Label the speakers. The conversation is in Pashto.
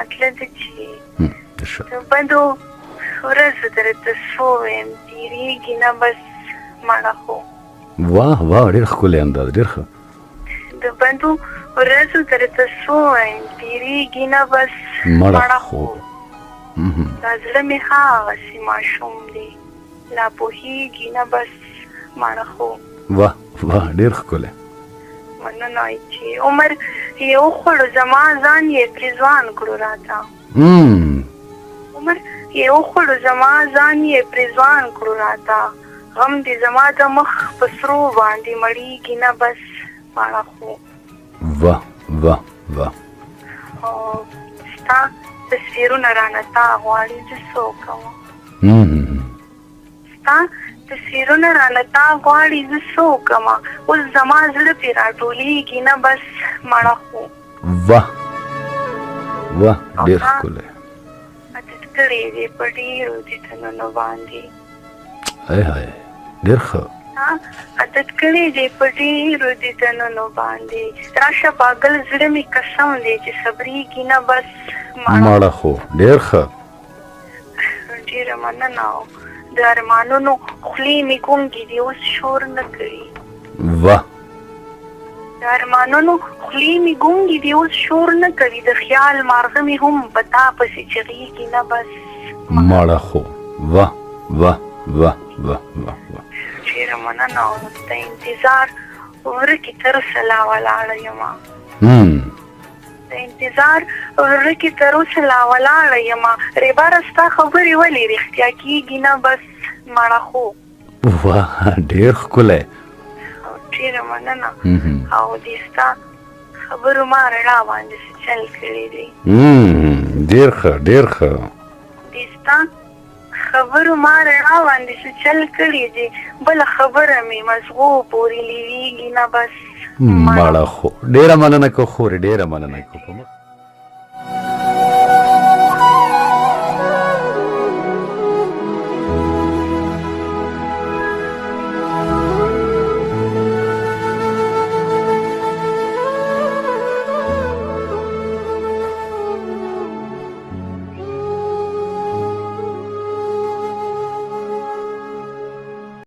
Speaker 1: راتله ده چې د بدو ورځو درته څه ووایم، تېرېږي نه بس مړه خو.
Speaker 2: واه واه، ډېر ښکلی انداز، ډېر ښه.
Speaker 1: د بدو ورځو درته څه ووایم، تېرېږي نه بس
Speaker 2: مړه خو.
Speaker 1: دا زړه مې هغسې ماشوم دی، لا پوهېږي نه بس مړه خو.
Speaker 2: واه واه، ډېر ښکلی.
Speaker 1: مننه چې عمر یې وخوړو، زما ځان یې پرې ځوان کړو راته. عمر یې وخوړو، زما ځان یې پرې ځوان کړو راته. غم دې زما د مخ په سرو باندې مړېږي نه بس مړه خو.
Speaker 2: واه واه واه.
Speaker 1: او ستا تصویرونه رانه تا غواړي، زه څه وکړم؟ ستا تصویرونه رانه تا غواړي، زه څه وکړم؟ اوس زما زړه پرې راټولېږي نه بس مړه خو.
Speaker 2: واه واه، ډېر ښکلی.
Speaker 1: عادت کړی دی په ډېرو دیدنونو باندې.
Speaker 2: های های، ډېر ښه.
Speaker 1: عادت کړی دی په ډېرو دیدنونو باندې. راشه پاګل زړه مې قسم دی چې صبرېږي نه بس
Speaker 2: مړه خو. ډېر ښه.
Speaker 1: ډېره مننه. د ارمانونو خولې مې ګونګې دي، اوس شور نه کوي.
Speaker 2: واه.
Speaker 1: د ارمانونو خولې مې ګونګې دي، اوس شور نه کوي. د خیال مارغه مې هم په تا پسې چغېږي نه بس
Speaker 2: مړه خو. واه واه واه واه واه واه.
Speaker 1: ډېره مننه. د انتظار ورکې تر اوسه لا ولاړه یم. د انتظار ورکې تر اوسه لا ولاړه یم. ریباره ستا خبرې ولې رښتیا کېږي نه بس مړه خو.
Speaker 2: واه، ډېر ښکلی.
Speaker 1: ډېره مننه. او دې ستا خبرو ما رڼا باندې څه چل کړی دی.
Speaker 2: ډېر ښه، ډېر ښه.
Speaker 1: دې ستا خبرو ما رڼا باندې څه چل کړی دی، بله خبره مې مزغو پورې لیوېږي نه بس
Speaker 2: مړه خو. ډېره مننه کو خورې، ډېره مننه کو.